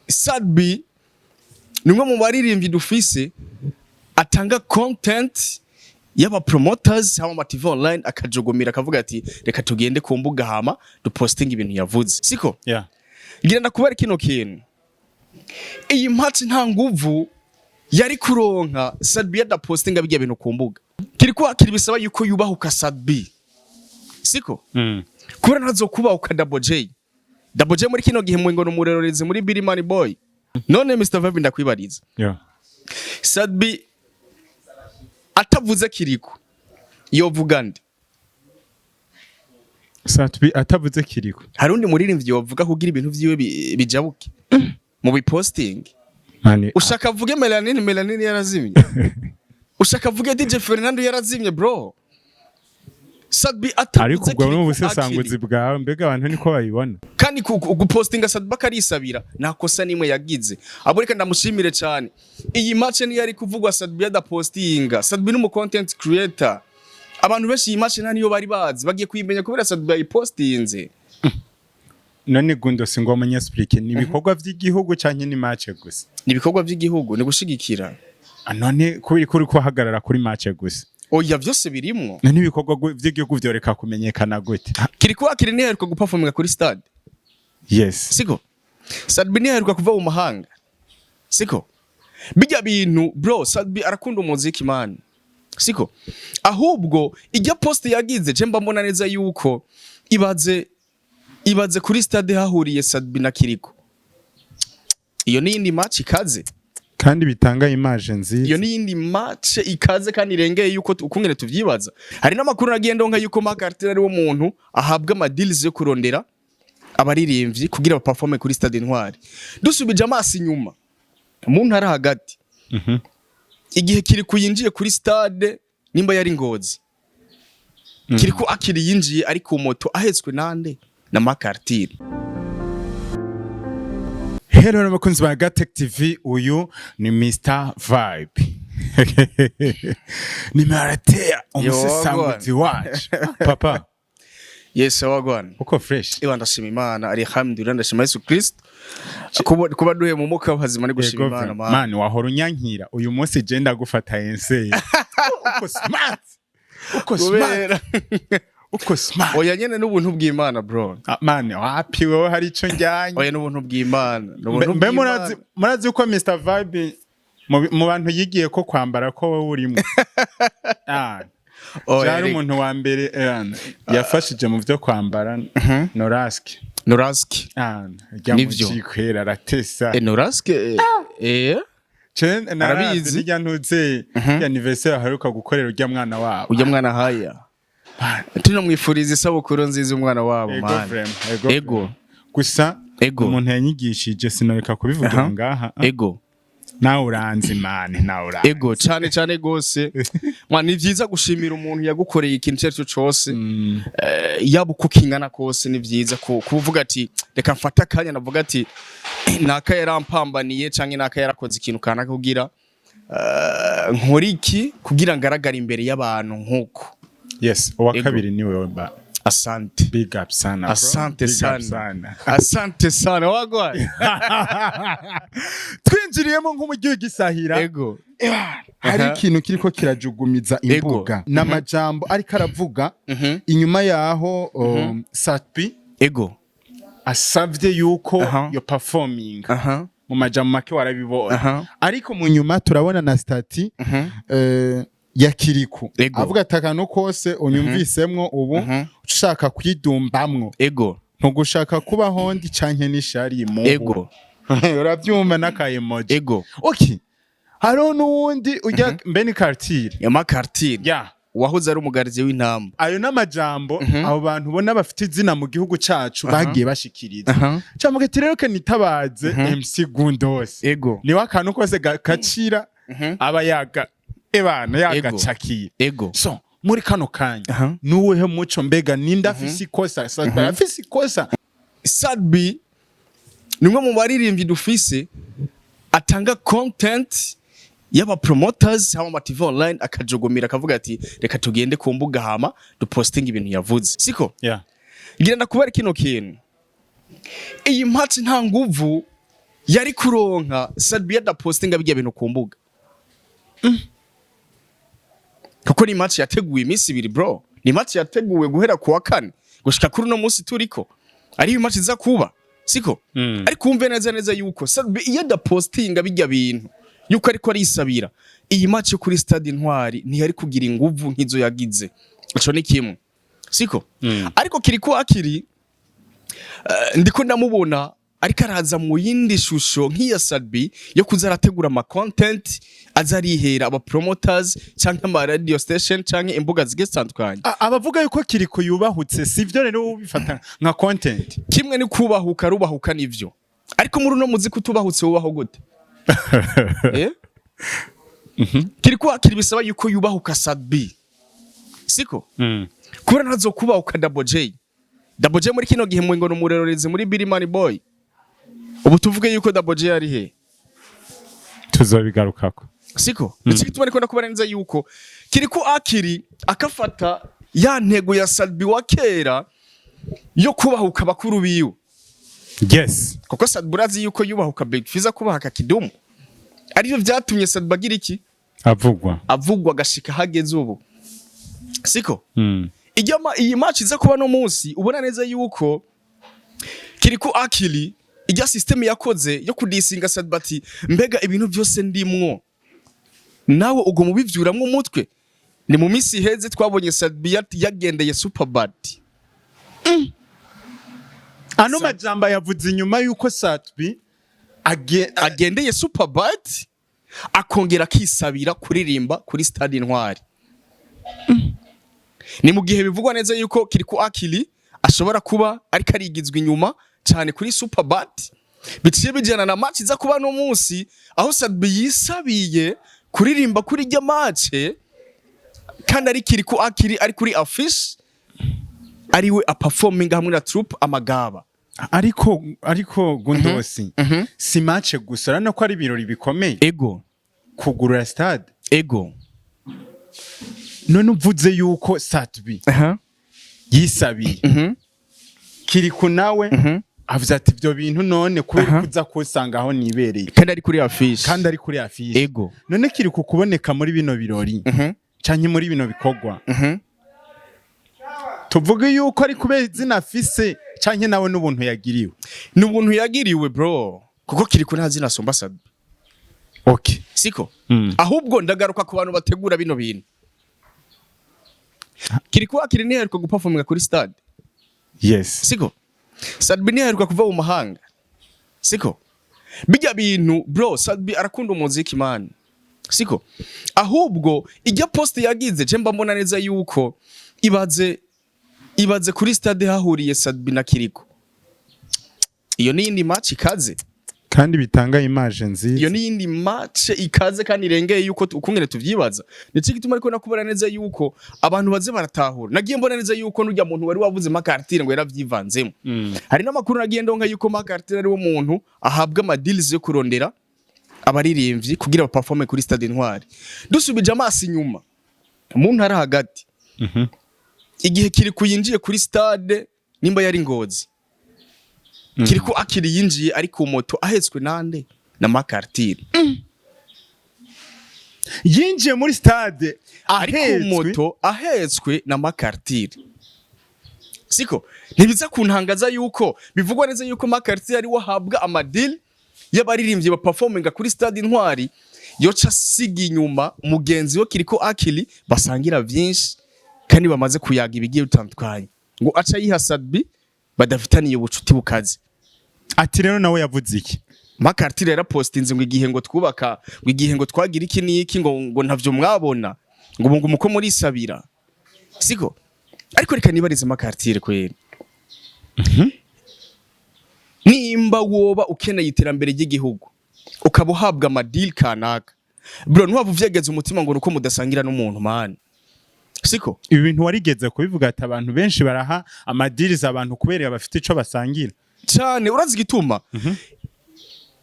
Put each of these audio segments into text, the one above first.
Sat-B ni umwe mu baririmbyi dufise atanga content y'aba promoters, hama TV Online akajogomira, akavuga ati: "Reka tugende ku mbuga, hama dupostinga ibintu yavuze," siko? Yeah. Ngira ndakubera kino kintu: iyi match nta nguvu yari kuronka Sat-B adapostinga bijya bintu ku mbuga. Kiriko akiri bisaba yuko yubahuka Sat-B, siko? Kubera ntazokubahuka Double J. Double J muri kino gihe mwengo numurerorezi muri Billy Money Boy. None Mr Vibe, ndakwibariza, Sat-B atavuze Kiriko, yovuga nde? Sat-B atavuze Kiriko? Hari undi muririmbyi yovuga kugira ibintu vyiwe bijabuke mu biposting? Mani. Ushaka avuge Melanine? Melanine yarazimye. Ushaka avuge DJ Fernando? Yarazimye, bro. Sat-B atavuze Ariko ubwo ni Kiriko ubusesanguzi akiri. bwawe. Mbega abantu niko babibona? Kandi gupostinga Sat-B akarisabira, nta kosa nimwe yagize. Abo reka ndamushimire cyane. Iyi match niyo yari kuvugwa Sat-B adapostinga. Sat-B ni umu content creator. Abantu benshi iyi match nta niyo bari bazi, bagiye kuyimenya kubera Sat-B yayipostinze. None Gundo, si ngoma nyasplike, ni ibikorwa vy'igihugu canke ni match gusa? Ni ibikorwa by'igihugu, ni gushigikira. Ah, none kubera ko uriko uhagarara kuri match gusa? Oya, byose birimwo. None ibikorwa vy'igihugu vyoreka kumenyekana gute? Kiriko akiri ntiyaheruka guperforminga kuri stade? Yes. Siko? Sat-B ntiyaheruka kuva mu mahanga, siko? Bijya bintu, bro, Sat-B arakunda umuziki, man, siko? Ahubwo ijya post yagize, je mba mbona neza yuko ibaze kuri stade hahuriye Sat-B na Kiriko, iyo ni iyindi match ikaze. Kandi bitanga image nziza. Iyo ni iyindi match ikaze kandi irengeye yuko ukungene tuvyibaza. Hari n'amakuru nagiye ndonka yuko Mark Carter ari wo muntu ahabwa ama deals yo kurondera abaririmbyi kugira baperforme kuri stade Intwari. Dusubije amaso inyuma mu ntara hagati, igihe Kiriku yinjiye kuri stade, nimba yari Ngozi, Kiriku akiri yinjiye ari ku moto ahetswe nande? Na Makartiri. Hello n'abakunzi ba Gatech TV, uyu ni Mr Vibe. Ni Maratea, umusesanguzi wacu. Papa. Yes, wagwan? Uko fresh? Iwa, ndashima Imana, alhamdulillah, ndashima Yesu Kristo kuba duhe mu muka w'ubuzima, ni gushima Imana, man. Man, wahora unyankira, uyu munsi je ndagufata enseye. Uko smart. Uko smart. Kubera Uko smart. Oya nyene, n'ubuntu bw'Imana, bro. Ah, man, wapi, wewe hari ico njyanye. Oya, n'ubuntu bw'Imana, n'ubuntu Mbe murazi bw'Imana. Murazi uko Mr Vibe mu bantu yigiye ko kwambara ko wowe urimo. Ah, Oya, byari reka. umuntu wa mbere yafashije mu byo kwambara, Noraski. Noraski. Ah, rya Nivyo. mucikwera aratesa. Noraski, Ce Arabizi. arabizi. Rya ntuze ya anniversaire aheruka gukorera urya mwana wabo. Ujya mwana haya, tunamwifuriza isabukuru nziza umwana wabo. Ego. Man. Vraiment, ego. Ego. Vraiment. Gusa Ego. umuntu yanyigishije, sinoreka kubivugira ngaha. Ego. Nawe uranzi, man, nawe uranzi. Ego, cyane cyane gose. Mwa, ni vyiza gushimira umuntu yagukoreye ikintu icyo ari cyo cose, yaba uko kingana kose. Ni vyiza kuvuga ati: "Reka mfate akanya navuga ati naka yarampambaniye canke naka yarakoze ikintu kanaka kugira nkora iki kugira ngaragare imbere y'abantu nk'uko." Yes, uwa Ego. kabiri ni wewe ba. Asante. Big up sana, bro. Asante Big up sana. Sana. Asante sana, wagwan? Twinjiriyemo nk'umujyi w'igisahira. Ego. Hari ikintu kiriko kirajugumiza imbuga n'amajambo ariko aravuga inyuma yaho Sat-B asavye yuko yo performing. Mu majambo make warabibonye. Ariko mu nyuma turabona na statut ya Kiriku avuga ati: "Akantu kose unyumvisemwo ubu ushaka kwidumbamwo, ntugushaka kubaho ndi canke n'ishari mu." Uravyumva n'aka emoji. Okay, hariho n'uwundi ujya mbe ni Cartier. Ya Makartire. Ya. Wahoze ari umugaridiye w'intamba. Ayo n'amajambo abo bantu ubona bafite izina mu gihugu cacu bagiye bashikiriza. Cyangwa ati: "Rero ke nitabaze MC Gundos." Niwe akantu kose gacira aba yaga ebana yagacakiye. So muri kano kanya, nuwuhe muco? Mbega ninde afise ikosa? Sat-B afise ikosa? Sat-B ni umwe mu baririmbyi dufise atanga content y'aba promoters, hama ama TV Online akajogomira, akavuga ati: "Reka tugende ku mbuga, hama dupostinga ibintu yavuze," siko? Yeah. Ngira ndakubera kino kintu: iyi match nta nguvu Yari kuronka Sat-B adapostinga bijya bintu ku mbuga, kuko ni match yateguwe iminsi 2, bro. Ni match yateguwe guhera ku wa kane gushika kuri uno munsi turiko, ari match iza kuba, siko? Ariko wumve neza neza yuko Sat-B iyo adapostinga bijya bintu yuko ariko arisabira iyi match yo kuri Stade Intwari, ntiyari kugira inguvu nk'izo yagize. Ico ni kimwe, siko? Ariko Kiriko akiri ndiko ndamubona ariko araza mu yindi shusho nk'iya Sat-B yo kuza arategura ama content, aza arihera aba promoters canke ama radio station canke imbuga zigiye zitandukanye. Abavuga yuko Kiriko yubahutse, sivyo? Rero ubifata nka content? Kimwe ni kubahuka, rubahuka nivyo, ariko muri uno muziki utubahutse wubaho gute, eh? Kiriko akiri bisaba yuko yubahuka Sat-B, siko? Kubera ntazo kubahuka Double J. Double J muri kino gihe ngo numurerorezi muri Billy Money Boy. Ubu tuvuge yuko Double J ari he? Tuzobigarukako. Siko? Nicyo gituma ariko ndakubara neza yuko Kiriko akiri akafata ya ntego ya Sat-B wa kera yo kubahuka bakuru biwe, kuko Sat-B urazi yuko yubahuka Big Fizzo, kubahaka Kidumu, arivyo vyatumye Sat-B agira iki? Avugwa. Avugwa agashika hageze ubu, siko? Iyi match iza kuba no munsi, ubona neza yuko Kiriko akili ijya system yakoze yo kudisinga Sat-B ati: "Mbega ibintu byose ndimwo, nawe ubwo mubivyuramwo umutwe?" Ni mu minsi iheze twabonye Sat-B yagendeye Superbad. Ano majambo yavuze inyuma yuko Sat-B Agendeye Superbad, akongera akisabira kuririmba kuri Stade Intwari. Ni mu gihe bivugwa neza yuko Kiriko Akili ashobora kuba ariko arigizwa inyuma cyane kuri Superbad, biciye bijyana na match iza kuba no munsi, aho Sat-B yisabiye kuririmba kuri rya match, kandi ari Kiriko Akili ari kuri affiche, ariwe aperforming hamwe na troupe Amagaba. Ariko Gundosi, si match gusa, urabona ko ari ibirori bikomeye, kugurura stade. None uvuze yuko Sat-B yisabiye, Kiriku nawe avuze ati: "Ibyo bintu none kubera kuza kusanga aho nibereye?" Kandi ari kuri affiche. Kandi ari kuri affiche. None Kiriku kuboneka muri bino birori canke muri bino bikorwa, tuvuge yuko ari kubera izina afise canke nawe n'ubuntu yagiriwe? Ni ubuntu yagiriwe, bro, kuko Kiriku nta zina asumba Sat-B. Siko? Ahubwo ndagaruka ku bantu bategura bino bintu. Kiriku Akiri ntiyaheruka guperforminga kuri stade. Siko? Sat-B ntiyaheruka kuva mu mahanga, siko? Bijya bintu, bro, Sat-B arakunda umuziki, man, siko? Ahubwo ijya post yagize, je mba mbona neza yuko ibaze kuri stade hahuriye Sat-B na Kiriko, iyo ni iyindi match ikaze. Kandi bitanga image nziza. Iyo ni iyindi match ikaze kandi irengeye yuko ukungene tuvyibaza. Nico gituma ariko nakubona neza yuko abantu baze baratahura. Nagiye mbona neza yuko nurya muntu wari wavuze Makartire ngo yaravyivanzemo. Hari n'amakuru nagiye ndonka yuko Makartire ari wo muntu ahabwa ama deals yo kurondera abaririmbyi kugira baperforme kuri Stade Intwari. Dusubije amaso inyuma mu ntara hagati, igihe Kiriku yinjiye kuri stade, nimba yari Ngozi, Kiriku Akiri yinjiye ari ku moto ahetswe nande? Na Makartire. Yinjiye muri stade ari ku ahetswe moto ahetswe na Makartire, siko? Ntibiza kuntangaza yuko bivugwa neza yuko Makartire ari we ahabwa ama deal y'abaririmbyi baperforminga kuri Stade Intwari, yoca asiga inyuma mugenzi we Kiriko Akili basangira vyinshi kandi bamaze kuyaga ibigiye bitandukanye, ngo aca yiha Sat-B badafitaniye ubucuti bukaze. Ati rero nawe yavuze iki? Makartire yarapostinze ngo igihe ngo twubaka, ngo igihe ngo twagira iki n'iki, ngo ntavyo mwabona, ngo ubu ngo muko murisabira, siko? Ariko reka nibarize Makartire kweri, nimba woba ukeneye iterambere ry'igihugu, ukaba uhabwa ama deal kanaka, bro, ntiwaba uvyegeza umutima ngo nuko mudasangira n'umuntu, man, siko? Ibi bintu warigeze kubivuga ati abantu benshi baraha ama deals abantu kubera bafite ico basangira. Cyane. Urazi igituma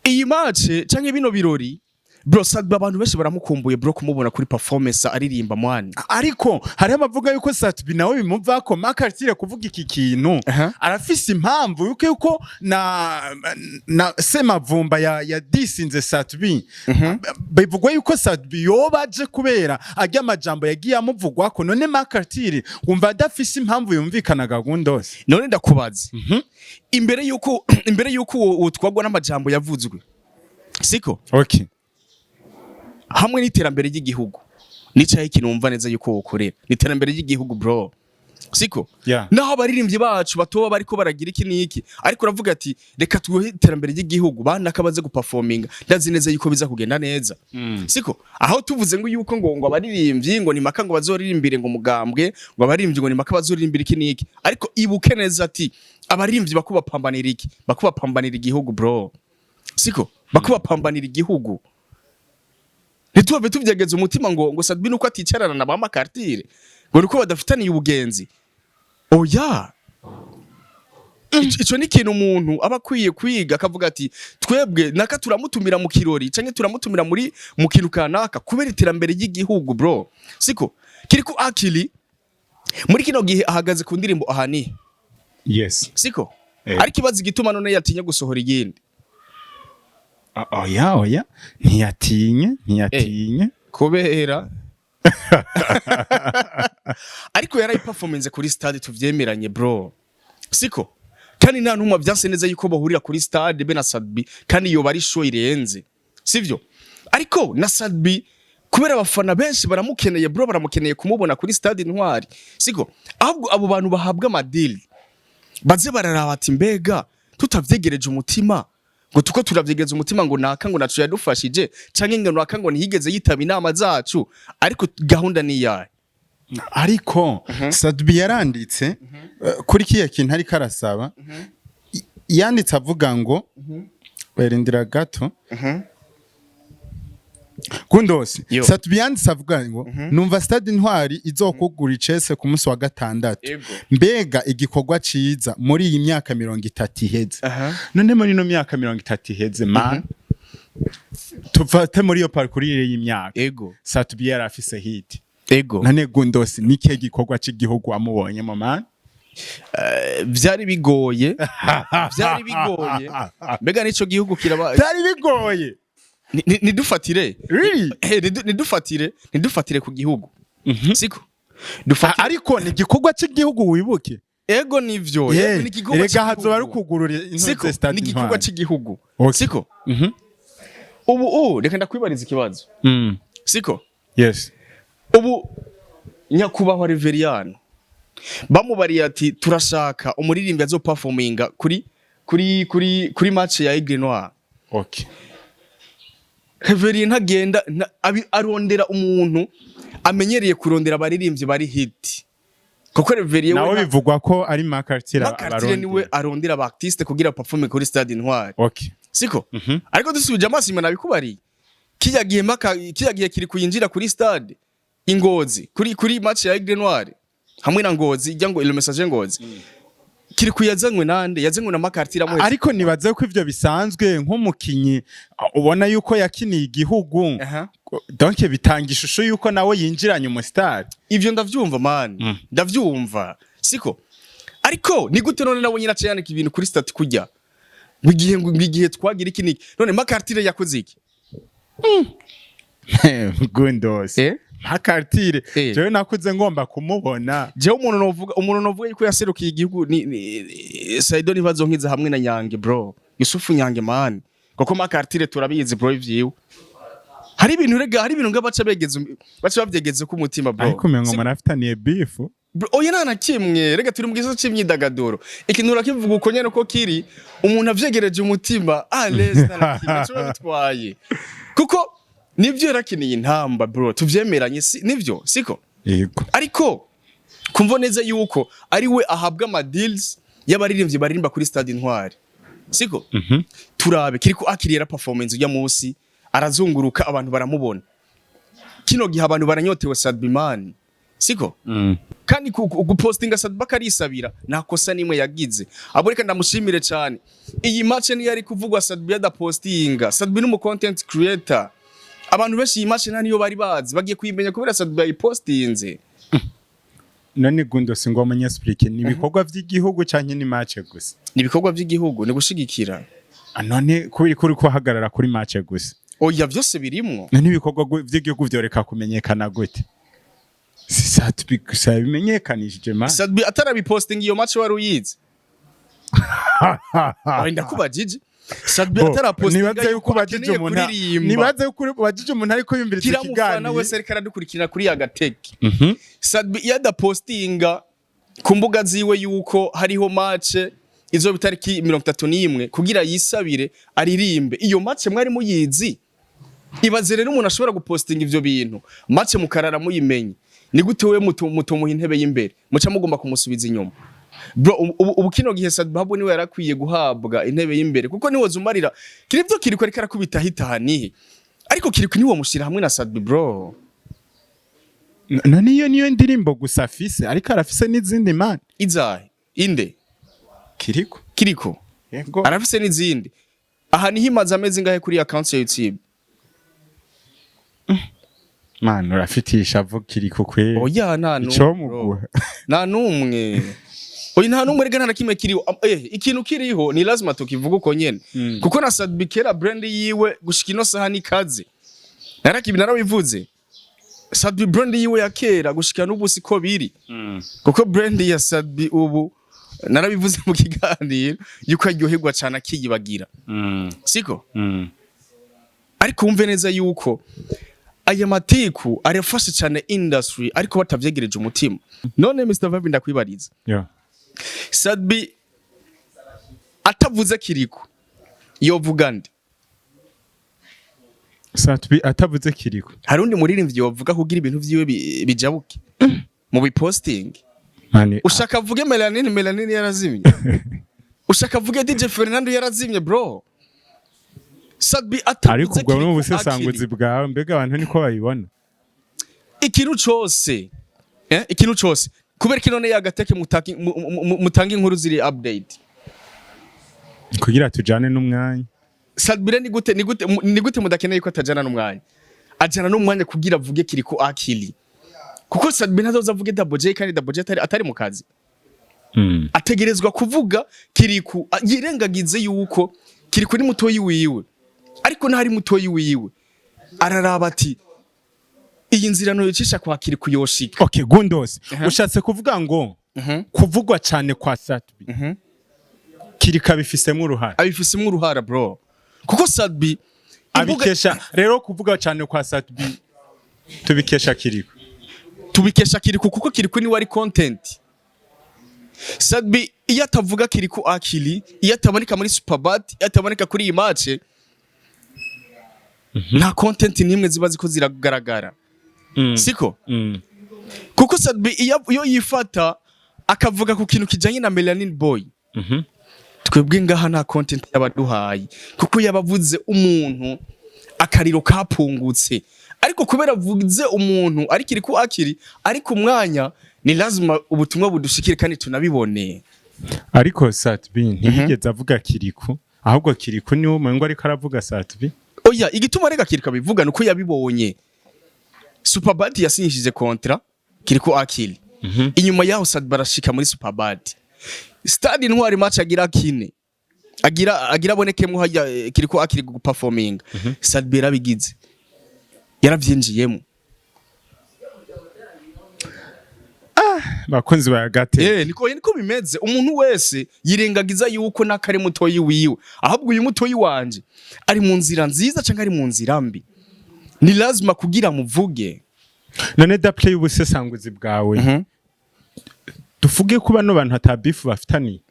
iyi match canke bino birori Bro, Sat-B abantu benshi baramukumbuye, bro, kumubona kuri performance aririmba, mwana. Ariko hariho abavuga yuko Sat-B nawe bimuvako. Makartire kuvuga iki kintu, arafise impamvu yuko na Semavumba ya disinze Sat-B. Bivugwa yuko Sat-B yoba aje kubera arya amajambo yagiye amuvugwako. None Makartire wumva adafise impamvu yumvikanaga, Gundose? None ndakubaza, imbere yuko uwo utwagwa n'amajambo yavuzwe, siko? Okay. Hamwe n'iterambere ry'igihugu, nicaye ikintu wumva neza yuko wokorera ni iterambere ry'igihugu, bro, siko? Yeah. Naho abaririmbyi bacu batoba bariko baragira iki n'iki, ariko uravuga ati reka tuhe iterambere ry'igihugu banaka baze guperforminga, ndazi neza yuko biza kugenda neza, siko? Aho tuvuze ngo yuko ngo abaririmbyi ngo ni maka ngo bazoririmbire ngo mugambwe, ngo abaririmbyi ngo ni maka bazoririmbire iki n'iki, ariko ibuke neza ati abaririmbyi bakubapambanira iki? Bakubapambanira igihugu, bro, siko? Bakubapambanira igihugu. Ntituhave tuvyegeza umutima ngo Sat-B nuko aticarana na ba Makartire, ngo nuko badafitaniye ubugenzi. Oya, ico ni ikintu umuntu aba akwiye kwiga, akavuga ati twebwe naka turamutumira mu kirori canke turamutumira muri mu kintu kanaka kubera iterambere ry'igihugu, bro, siko? Kiriko akili muri kino gihe ahagaze ku ndirimbo ahani, siko? Ariko ibaza igituma none yatinye gusohora iyindi. Oya, oya, ntiyatinye, ntiyatinye. Kubera ariko yarayiperforminze kuri stade, tuvyemeranye, bro, siko? Kandi nta ntumwa vyanse neza yuko bahurira kuri stade be na Sat-B, kandi yoba ari show irenze, sivyo? Ariko na Sat-B kubera abafana benshi baramukeneye, bro, baramukeneye kumubona kuri stade Intwari, siko? Ahubwo abo bantu bahabwa amadili baze bararaba ati mbega tutavyegereje umutima, ngo tuko turavyegereza umutima ngo naka ngo nacu yadufashije, canke ngo naka ngo ntiyigeze yitaba inama zacu, ariko gahunda ni iyahe? Ariko Sat-B yaranditse kuri kiya kintu ariko arasaba. Yanditse avuga ngo, werindira gato, Gundose. Yo. Sat-B yanditse avuga ngo numva stade Intwari izokugura icese ku munsi wa gatandatu. Mbega igikorwa ciza muri iyi myaka 30 iheze. None muri ino myaka 30 iheze, man, tufate muri iyo parcours y'imyaka, Sat-B yari afise hit. None Gundose, ni kihe gikorwa c'igihugu wamubonyemo, man? Vyari bigoye, vyari bigoye. Mbega nico gihugu kiraba Byari bigoye. Nidufatire Really? Nidufatire ku gihugu, siko? Dufatire Ariko ni igikorwa cy'igihugu, wibuke. Ego, nivyo. Yego, ni igikorwa Erega hazoba ari c'igihugu. kugurura Siko intuze stade ni igikorwa Intwari. cy'igihugu, siko? Mhm. Ubu reka ndakwibariza ikibazo, siko? Yes. Ubu nyakubahwa Reveriyano bamubariye ati turashaka umuririmbyi azoperforminga kuri match ya Aigle Noir. Reverien ntagenda arondera umuntu amenyereye kurondera abaririmbyi bari hit, kuko Reverien we Nawe bivugwa ko ari Makartira. Makartire niwe arondera aba artiste kugira performe kuri stade Intwari, siko? Ariko dusubije amaso inyuma, nabikubariye kijya gihe maka kijya gihe kiri kuyinjira kuri stade Ingozi kuri match ya Aigle Noir hamwe na Ngozi ijya ngo Le Message Ngozi, kiri kuyazanywe nande? Yazanywe na Makartire amuhetse. Ariko nibaze ko ivyo bisanzwe nk'umukinyi ubona yuko yakiniye igihugu, donc bitanga ishusho yuko nawe yinjiranye umusitari. Ivyo ndavyumva, man, ndavyumva, siko? Ariko ni gute none nabonye aca yandika ibintu kuri statut kujya ngo igihe ngo igihe twagira iki niki? None Makartire yakoze iki? Gundose, Makartire, jewe nakuze ngomba kumubona. Jewe umuntu novuga yuko yaserukiye igihugu ni Saido Ntibazonkiza hamwe na Nyange, bro, Yusufu Nyange, man, kuko Makartire turabizi, bro, ivyiwe. Hari ibintu rega, hari ibintu nga baca bavyegeze ku mutima, bro. Ariko umengo murafitaniye beef. Bro, oya, nta na kimwe. Rega turi mu gisata c'imyidagaduro, ikintu urakivuga uko nyene uko kiri. Umuntu avyegereje umutima à l'aise, nta na kimwe co bitwaye, kuko nivyo yarakiniye intamba, bro, tuvyemeranye, si nivyo, siko? Yego. Ariko kumva neza yuko ari we ahabwa ama deals y'abaririmbyi baririmba kuri stade Intwari, siko? Turabe kiriko akirira performance ujya munsi arazunguruka, abantu baramubona. Kino gihe abantu baranyotewe Sat-B, man, siko? Kandi gupostinga Sat-B akarisabira, nta kosa nimwe yagize. Abo reka ndamushimire cyane. Iyi match niyo yari kuvugwa Sat-B adapostinga. Sat-B ni umu content creator. Abantu benshi iyi match nta niyo bari bazi, bagiye kuyimenya kubera Sat-B yayipostinze. None gundo si ngo munyexplique, ni ibikorwa vy'igihugu canke ni match gusa? Ni ibikorwa by'igihugu, ni gushigikira. Ah, none kubera ko uri kuhagarara kuri match gusa? Oya, byose birimwo. None ibikorwa vy'igihugu vyoreka kumenyekana gute? Si Sat-B gusa bimenyekanishije, man. Sat-B atarabipostinga, iyo match wari uyizi? Oya, ndakubajije, Sat-B Bo, atarapostinga nibaze yuko ubajije akeneye umuntu kuririmba, nibaze yuko ubajije umuntu ariko yumviriza kira mufana ikiganiro wese ariko aradukurikira kuri Yagateke, Sat-B iyo adapostinga ku mbuga ziwe yuko hariho match izo itariki 31 kugira yisabire aririmbe, iyo match mwari muyizi? Ibaze rero umuntu ashobora gupostinga ivyo bintu, match mukarara muyimenye. Ni gute wewe mutumuha intebe y'imbere, muca mugomba kumusubiza inyuma? Bro, ubu kino gihe Sat-B ahubwo niwe yarakwiye guhabwa intebe y'imbere, kuko niwe zumarira kirivyo Kiriko ariko arakubita hitahanihe, ariko Kiriko niwo mushira hamwe na Sat-B, bro. None iyo niyo ndirimbo gusa afise? Ariko arafise n'izindi, man. Izahe? Inde? Kiriko. Kiriko? Yego. Arafise n'izindi. Aha niho imaze amezi ngahe kuri account ya YouTube? Man, urafitisha avuga Kiriko kweri. Oya, nta numwe. Icomuguha. Nta numwe. Oya, nta numwe rega, nta na kimwe kiriho. Ikintu kiriho ni lazima tukivuga uko nyene, kuko na Sat-B kera brand yiwe gushika ino saha nikaze. Narakibi narabivuze, Sat-B brand yiwe ya kera gushika n'ubu siko biri, kuko brand ya Sat-B ubu, narabivuze mu kiganiro yuko aryoherwa cyane akiyibagira, siko? Ariko wumve neza yuko aya matiku arafasha cyane industry, ariko batavyegereje umutima. None Mr Vibe, ndakwibariza, Sat-B atavuze Kiriko yovuga nde? Sat-B atavuze Kiriko? Hari undi muririmbyi yovuga kugira ibintu vyiwe bijabuke mu biposting? Man. Ushaka avuge Melanine? Melanine yarazimye. Ushaka avuge DJ Fernando? Yarazimye, bro. Sat-B atavuze Ariko ubwo Kiriko n'ubusesanguzi akiri. bwawe, mbega abantu niko babibona? Ikintu cose, ikintu cose, kubera ko none Yagateke mutanga inkuru ziri update? Kugira tujane n'umwanya. Sat-B ni gute mudakeneye ko atajana n'umwanya? Ajana n'umwanya kugira avuge Kiriko akili, kuko Sat-B ntazoza avuge Double J kandi Double J atari mu kazi. Ategerezwa kuvuga Kiriku, yirengagize yuko Kiriku ni mutoyi wiwe, ariko ntari mutoyi wiwe, araraba ati iyi nzira noyicisha kwa Kiriku yoshika. Okay, Gundos, ushatse kuvuga ngo kuvugwa cyane kwa Sat-B, Kiriko abifisemo uruhara? Abifisemo uruhara, bro, kuko Sat-B Abikesha rero, kuvuga cyane kwa Sat-B tubikesha Kiriko? Tubikesha Kiriku, kuko Kiriku niwe ari content. Sat-B iyo atavuga Kiriku akili, iyo ataboneka muri Superbat, iyo ataboneka kuri iyi match, nta content nimwe ziba ziko ziragaragara, siko? Kuko Sat-B iyo yifata akavuga ku kintu kijanye na Melanin Boy, twebwe ngaha nta content yabaduhaye, kuko yabavuze umuntu akariro kapungutse. Ariko kubera avuze umuntu ariko iri akiri ariko umwanya, ni lazima ubutumwa budushikire kandi tunabibone. Ariko Sat-B ntiyigeze avuga Kiriku, ahubwo Kiriku niwe umengo ariko aravuga Sat-B. Oya, igituma rega Kiriko abivuga nuko yabibonye. Superbad yasinyishije contrat Kiriko akili, inyuma yaho Sat-B arashika muri Superbad Stade Intwari, match agira kine agira abonekemwo hajya, Kiriko akiri guperforming. Sat-B yarabigize, yaravyinjiyemo. Bakunzi ba Gate. Niko bimeze. Umuntu wese yirengagiza yuko nakari mutoyi wiwe, ahubwo uyu mutoyi wanje ari mu nzira nziza canke ari mu nzira mbi, ni lazima kugira muvuge. None d'après y'ubusesanguzi bwawe, tuvuge ko bano bantu ata beef bafitaniye?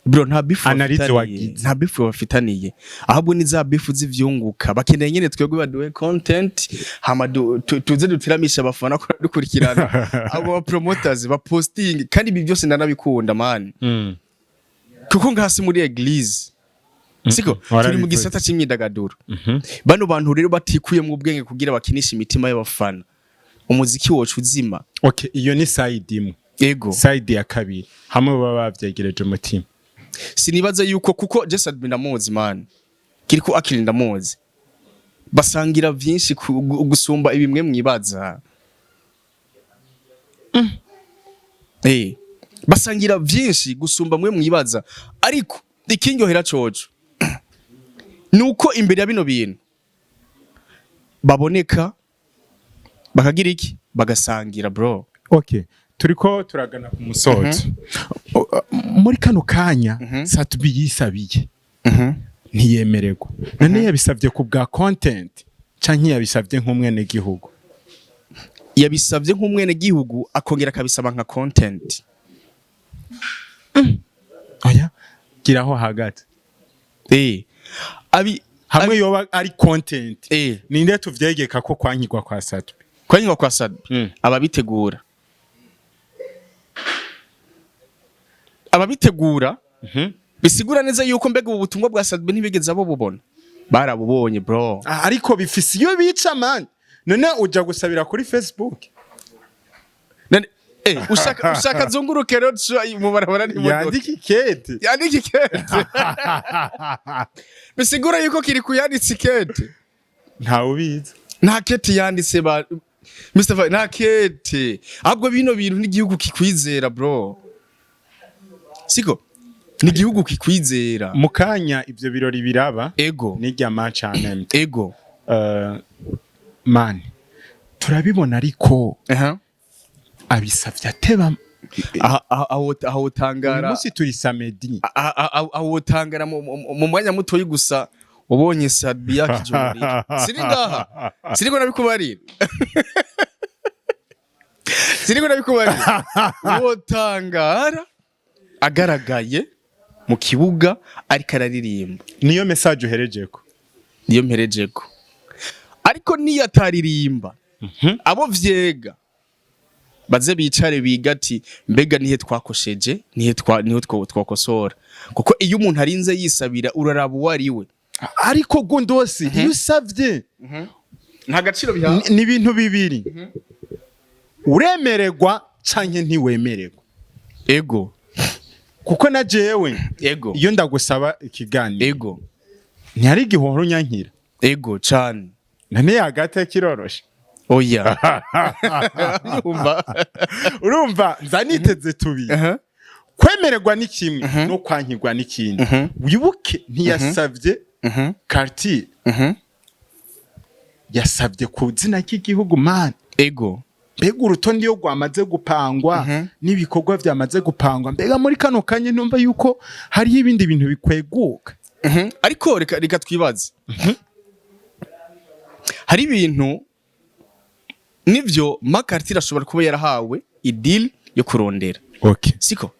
Bro, nta beef Analyse bafitaniye. wagize. Nta beef bafitaniye, ahubwo ni za beef z'ivyunguka bakeneye nyene twebwe baduhe content, hama tuze dutiramisha abafana ko dukurikirana abo ba promoters ba posting. Kandi ibi byose ndanabikunda, man, kuko ngasi muri église, siko turi mu Warabivuze. gisata c'imyidagaduro. Bano bantu rero batikuye mu bwenge kugira bakinishe imitima y'abafana, umuziki wocu uzima. Okay, iyo ni side imwe. Ego. Side ya kabiri, hamwe baba bavyegereje umutima? Sinibaza yuko, kuko Jesad ndamuzi, man. Kiriko akiri ndamuzi. Basangira vyinshi gusumba ibimwe mwibaza. Basangira vyinshi gusumba mwe mwibaza, ariko ikinyohera coco nuko imbere ya bino bintu baboneka bakagira iki, bagasangira, bro. Okay, turiko turagana ku musozo. Muri kano kanya Sat-B yisabiye ntiyemererwa. None yabisabye ku bwa content canke yabisabye nk'umwenegihugu? Yabisabye nk'umwenegihugu, akongera akabisaba nka content. Oya, giraho hagati. Abi Hamwe yoba ari content, ninde tuvyegeka ko kwankirwa kwa Sat-B? Kwanywa kwa Sat-B, ababitegura bisigura neza yuko mbega ubu butumwa bwa Sat-B ntibigeze abo bubona, barabubonye, bro. Ah, ariko bifise iyo bica, man. None uja gusabira kuri Facebook? None, ushaka zunguruke rero mu barabara n'imodoka? Yandika ikete. Yandika ikete, bisigura yuko kiri kuyanditse ikete. Ntawe ubizi. Nta kete yanditse ba Mr. Nta kete. Ahubwo bino bintu n'igihugu kikwizera, bro, siko? N'igihugu kikwizera. Mu kanya ivyo birori biraba n'irya match MT. Man, turabibona, ariko abisavye ateba. Aho Uyu utangara munsi turi samedi. Aho utangara mu mwanya mutoyi gusa ubonye Sat-B yakijumurira. Siri ngaha, siriko nabikubarira, siriko nabikubarira. Wotangara agaragaye mu kibuga ariko araririmba. Niyo message uherejeko? Niyo mperejeko, ariko niyo ataririmba, abo vyega baze bicare biga ati: mbega nihe twakosheje, nihe twa niho twakosora? Kuko iyo umuntu arinze yisabira, uraraba uwo ari we. Ariko Gundosi, iyo usavye Nta gaciro bihawe. Ni ibintu bibiri: uremererwa canke ntiwemererwa. Kuko na jewe iyo ndagusaba ikiganiro, ntihari igihe uhora unyankira. Ego cane. None hagati kiroroshe? Oya. Urumva? Urumva nza niteze tubiri. Kwemererwa ni kimwe, no kwankirwa n'ikindi. Wibuke ntiyasavye quartier, yasabye ku zina ry'igihugu, man. Mbega urutonde iyo rwamaze gupangwa n'ibikorwa byamaze gupangwa, mbega muri kano kanya ntumva yuko hariho ibindi bintu bikweguka? Ariko reka twibaze, hari ibintu nivyo Makartire ashobora kuba yarahawe i deal yo kurondera, siko?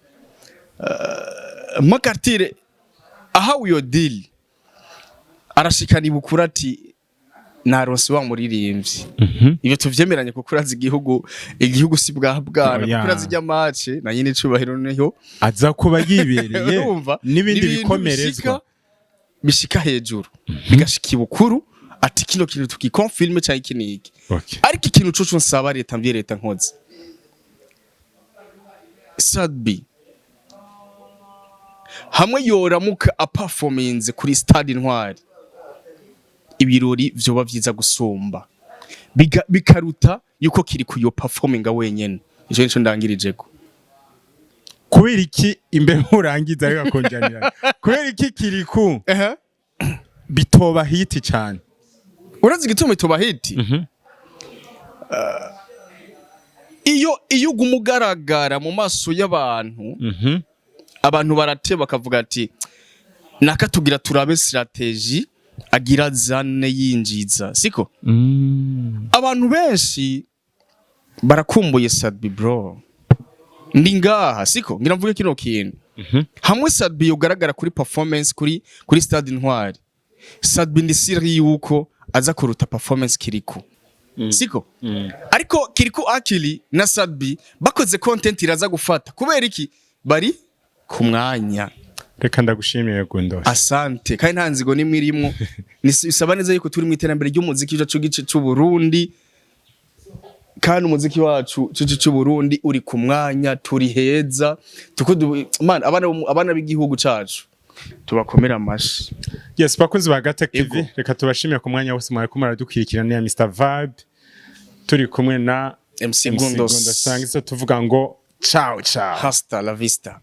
Makartire ahawe iyo deal, arashikana ibukuru ati: naronse wa muririmbyi. Ibyo tuvyemeranye, kuko urazi igihugu si bwa bwana. Oya. Kuko urazi ijya match na nyine icubahiro niho aza kuba yibereye Urumva? n'ibindi N'ibintu bikomerezwa. bishika hejuru, bigashika ibukuru ati: kino kintu tukiconfirme cyangwa iki niki. Ariko ikintu coco nsaba leta, mvye leta nkoze, Sat-B hamwe yoramuka aperforminze kuri Stade Intwari, ibirori vyoba vyiza gusumba. Bikaruta yuko kiri kuyo performinga wenyene. Ico nico ndangirijeko. Kubera iki, imbere urangiza ariko akonjanira, kubera iki Kirikou bitoba hit cyane? Urazi igituma itoba hit? Iyo uguma ugaragara mu maso y'abantu, abantu barate bakavuga ati: nakatugira turabe strategy agira zane yinjiza, siko? Abantu benshi barakumbuye Sat-B, bro. Ndi ngaha, siko? Ngira mvuge kino kintu: hamwe Sat-B yogaragara kuri performance kuri Stade Intwari, Sat-B ndi sûr yuko aza kuruta performance Kirikou, siko? Ariko Kirikou Akili na Sat-B bakoze content iraza gufata. Kubera iki? Bari ku mwanya. Reka ndagushimiye, Gundos. Asante. Kandi nta nzigo nimwe irimwo. Bisaba neza yuko turi mu iterambere ry'umuziki wacu gice c'u Burundi, kandi umuziki wacu cice c'u Burundi uri ku mwanya, turi heza. Tuko man, abana b'igihugu cacu. Tubakomera amashi. Yes, bakunzi ba Gatech TV, reka tubashimire ku mwanya wose mwariko muradukurikirana. Ya Mr Vibe, turi kumwe na MC MC Gundos. Gundos. Turangiza tuvuga ngo ciao ciao. Hasta la vista.